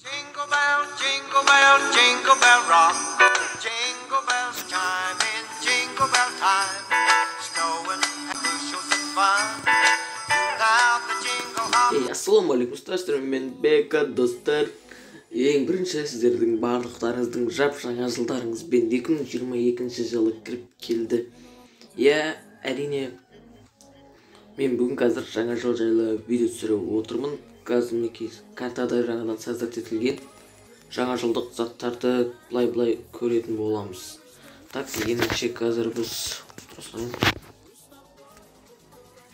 Jingle bell, jingle bell, jingle bell rock. Jingle bells chime in jingle bell time. Snowing and bushels of fun. Now the jingle hop. Ей, ассалаумағалейкум, достар, мен Бека, достар. Ең бірінші сіздердің барлықтарыңыздың жап жаңа жылдарыңызбен 2022 жылы кіріп келді. Иә, әрине, мен бүгін қазір жаңа жыл жайлы видео түсіріп отырмын. Қазір мінекей картада жаңадан создать етілген жаңа жылдық заттарды былай-былай көретін боламыз. Так, ендеше қазір біз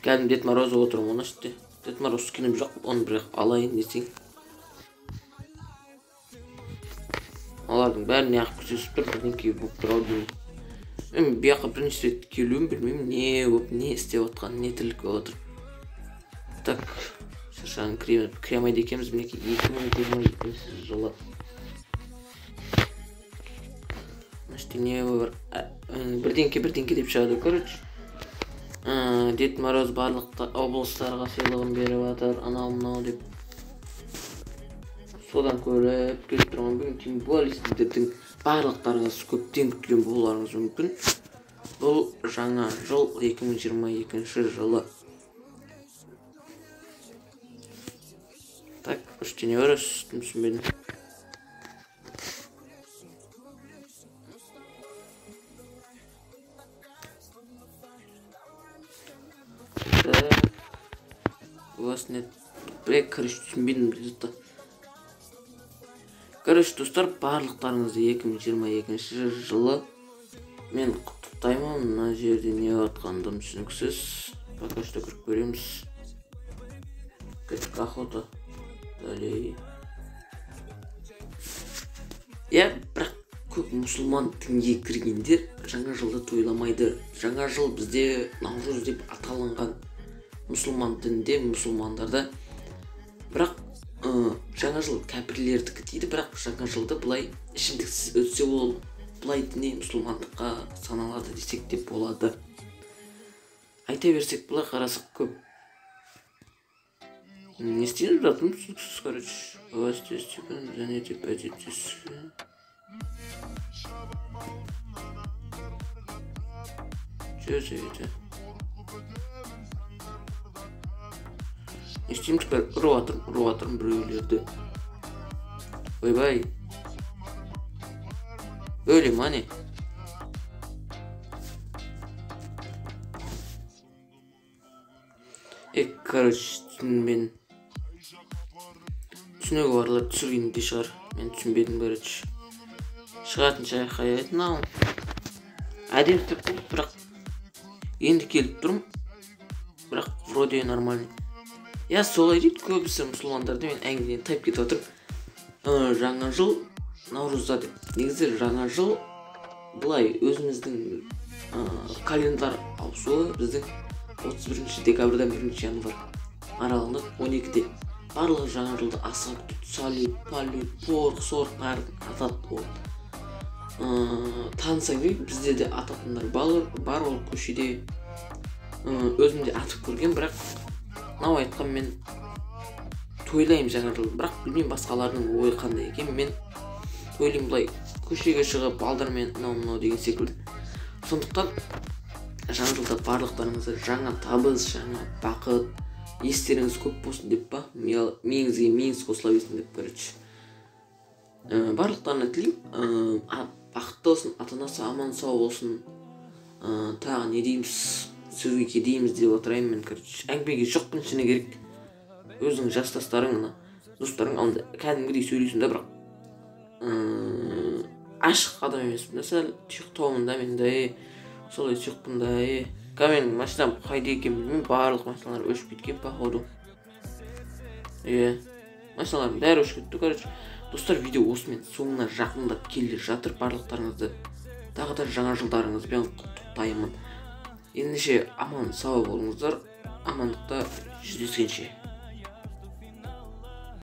кәдімгі Дед Мороз отырмын, оны іште. Дед Мороз скинім жоқ, оны бірақ алайын десең. Олардың бәрін неғып күтесіп тұр, бірдеңке болып тұр ау деймін. Мен бұл жаққа бірінші рет келуім, білмеймін не болып, не істеп жатқанын, не тірлік болып жатыр. Так, шыршаны кіре алмайды екенбіз, мінекей 2022 жылы. Мына жерде не бар? Бірдеңке, бірдеңке деп шығады, короче. Дед Мороз барлық облыстарға сыйлығын беріп жатыр, анау мынау деп. Содан көріп келіп тұрмын. Бүгін тем более сіздердің барлықтарыңыз көптен күткен болуларыңыз мүмкін. Бұл жаңа жыл 2022 жылы. Так, үште не бар, үстін түсінбедім. Так, у вас нет. Бля, короче, түсінбедім результат. Короче, достар, барлықтарыңызды 2022 жылы мен құттықтаймын. Мына жерде не жатқандығым түсініксіз. Пока что кіріп көреміз. Кеттік, охота. Далее. Иә, бірақ көп мұсылман дінге кіргендер жаңа жылды тойламайды. Жаңа жыл бізде Наурыз деп аталынған мұсылман дінінде, мұсылмандарда. Бірақ жаңа жыл кәпірлердікі дейді, бірақ жаңа жылды былай ішімдіксіз өтсе ол былай діни мұсылмандыққа саналады десек те болады. Айта берсек, былай қарасақ көп. Не істейміз, бірақ түсініксіз, короче. Және де әдеттесі. Жүз. Не істейміз, ұрып жатырмын, ұрып жатырмын біреулерді. Ойбай. Өле ма не? Короче, түсінбедім. Түсінігі барлар түсірген де шығар. Мен түсінбедім, короче. Шығатын шайқай мынау. Әдемі істеп қойды, бірақ енді келіп тұрмын. Бірақ вроде нормальный. Я солай дейді көбісі мұсылмандарды, мен әңгімеден тайып кетіп отырмын. Жаңа жыл Наурызда деп. Негізі жаңа жыл былай өзіміздің календар ауысуы біздің 31 декабрьдан 1 январь аралығында 12-де. Барлығы жаңа жылды асыға күтеді. Салют, палют, порқ, сорқ бәрін атады ол. Танысаң бе, бізде де ататындар бар ол көшеде. Өзім де атып көрген, бірақ мынау айтқан мен тойлаймын жаңа жылды, бірақ білмеймін басқалардың ойы қандай екен. Мен тойлаймын былай көшеге шығып балдармен мынау мынау деген секілді. Сондықтан жаңа жылда барлықтарыңызға жаңа табыс, жаңа бақыт, естеріңіз көп болсын деп па, миыңызге миыңыз қосыла берсін деп, короче. Барлықтарына тілеймін, бақытты болсын, ата-анасы аман сау болсын. Тағы не дейміз, сөзге кедейміз деп отырайын мен, короче. Әңгімеге жоқпын, шыны керек. Өзің жастастарың, мына достарың алдында кәдімгідей сөйлейсің да, бірақ ашық адам емеспін да, сәл тұйықтаумын да мен да, солай тұйықпын да. Қазір менің машинам қайда екенін білмеймін, барлық машиналар өшіп кеткен походу. Машиналардың бәрі өшіп кетті, короче. Достар, видео осымен соңына жақындап келе жатыр. Барлықтарыңызды тағы да жаңа жылдарыңызбен құттықтаймын. Ендеше аман сау болыңыздар, амандықта жүздескенше.